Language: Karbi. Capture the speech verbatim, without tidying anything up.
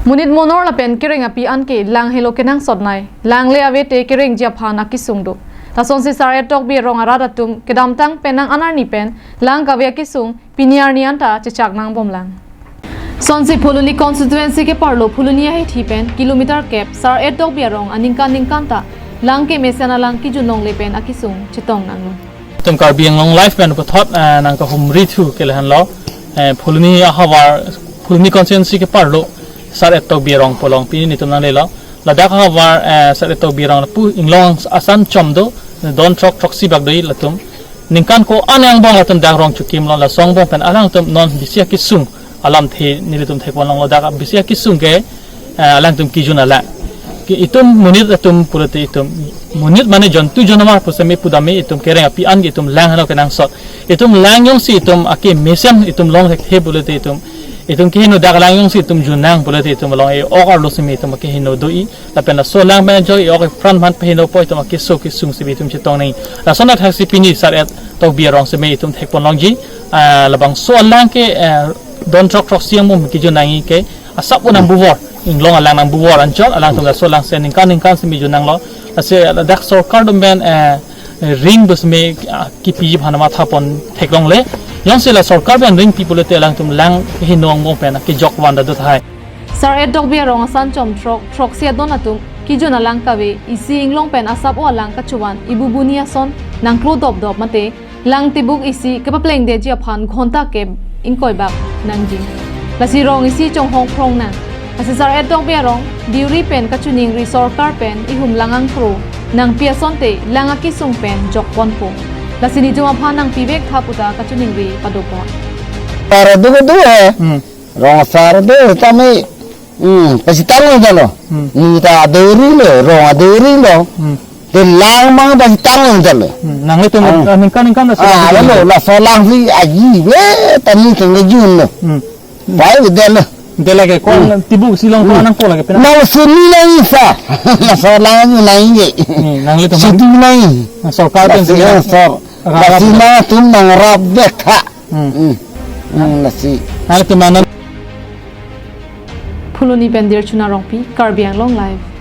Monit monor lapen kereng api an ke lang helo kenangsot nei. Lang le ave te kerengji aphan akesung do. Lasonsi Sar-et Tokbi arong arat atum kedamtang penang an arni pen lang kave akesung pini arni anta chechak nangbomlang. Sonsi Phuloni constituency keparlo Phuloni ahithi pen kilometer kep Sar-et Tokbi arong aningkan ningkan ta lang kemesen alang kejun longle pen akesung chetong nanglo. Itum Karbi Anglong Live pen puthot, eh, nangkahumri thu ke lahenlo, eh, Phuloni ahavar, Phuloni constituency keparlo Sar-et Tokbi arong pu along pini nelitum nanglelo. Ladak ahavar, eh, Sar-et Tokbi arong lapu inglong asan chom do, don throk throksi bak do-i latum. Ningkan ko-an angbong latum dak rong chokimlo, laso angbong pen alangtum non bisi akesung alamthe nelitum theklong longlo, dak bisi akesung ke, eh, alangtum kejun alang. Ke itum monit atum pulote itum monit mane jontu jonamar pu seme pudam me, itum kereng api an ke itum lang helo kenangsot. Itum lang jongsi itum akemesen itum long thekthe pulote itum, itum keheno dak lang jongsi itum jun nang pulote itum along e-ok arlo seme itum akeheno do-i. Lapen laso lang pen ajoine e-ok epran aphan pehenopo itum akeso kesung seme itum chetong nangji. Lason athaksi pini Sar-et Tokbi arong seme itum thekpon longji. Ah, labangso alang ke, eh, don throk throksi angbong kejun nangji ke asap-o nangbuvor, inglong alang nangbuvor anchot, alangtum laso alang si ningkan ningkan seme jun nanglo. Lasi ladak sorkar atum pen, eh, ring pu seme, ah, kipiji aphan mathapon theklongle. Jongsi la sorkar pen ring pi pulote alangtum lang heno angbong pen kejok van ta do tahai. Sar-et Tokbi arong asan chom throk throksi adon atum kejun alang kave, isi inglong pen asap-o alang kachovan, ibubuni ason nangklo dopdop mate lang tebuk isi kepaplengdetji aphan ghonta kep ingkoi bak nangji. Lasi rong isi chonghong phrong nang. Lasi Sar-et Tokbi arong diuri pen kachiningri sorkar pen ihum lang angkro nangpi asonte lang akesung pen jokponpo. Lasi nitum aphan nangpivek tha pu ta kachiningri padopo. Para dugu du hai. Hmm. Rong asar do tame. Hmm, pasitang lo jalo. Hmm. Ni ta aduri lo, rong aduri lo. Hmm. Te lang mang pasitang lo jalo. Hmm. Nanglitum, ah, ah, ningkan ningkan na, ah, sila lalo, laso lang si aji ve, tani keng kejun lo. Hmm. Pai ve lo. Te lake ko, hmm, tebuk isi along ko, hmm, nangpo lake pena. Nang sini nang isa. Laso lang ni nang ye. Hmm, nanglitum. Situ nang. Nah, sorkar pen lasi sini nang sor. Rap. Lasi nangtum nangrap vek ha. Hmm. Hmm. Hmm, lasi. Nanglitum mana? Phuloni pen Dirchuna Rongpi, Karbi Anglong Live.